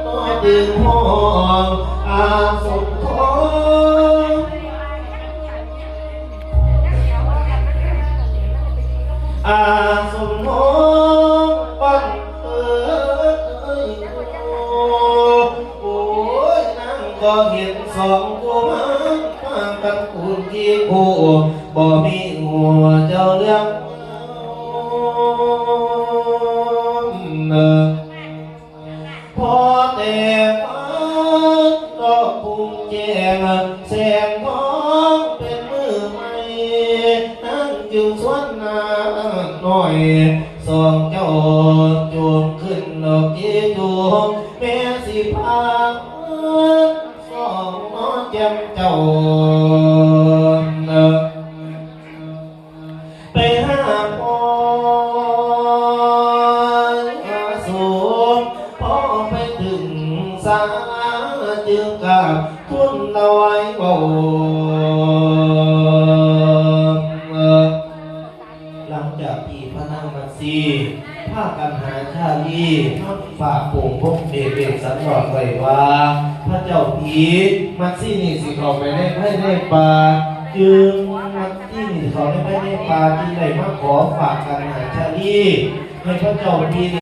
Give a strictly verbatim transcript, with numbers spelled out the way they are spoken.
น้อยตื่นห้องอาสมทอง อาสมทองปันเอ้ย โอ้ย นางก็เห็นสองกุมารพากันคูนขี้คู่ บ่มีหัวเจ้าเรื่อง พอแต่ฟ้าดอกพุงแจ้ง แสงทองเป็นมือใหม่ นั่งอยู่สวนนาน้อย สองเจ้าจูงขึ้นดอกเกจูง แม่สิพาสองน้องแจ่มเจ้า ไปหาพ่อหาโสม พ่อไปถึงสาจึงกราบทูลถวายเบา หลังจากที่พระนางมัตสีพากันหาชาลีนำฝากโป่งพงเดชเดชสันหลอดไว้ว่า พระเจ้าพีมัตสีนี่สิเข้าไปในภายในป่า จึงมัตสีนี่เข้าในภายในป่า จึงได้มาขอฝากกันหาชาลี ให้พระเจ้าพี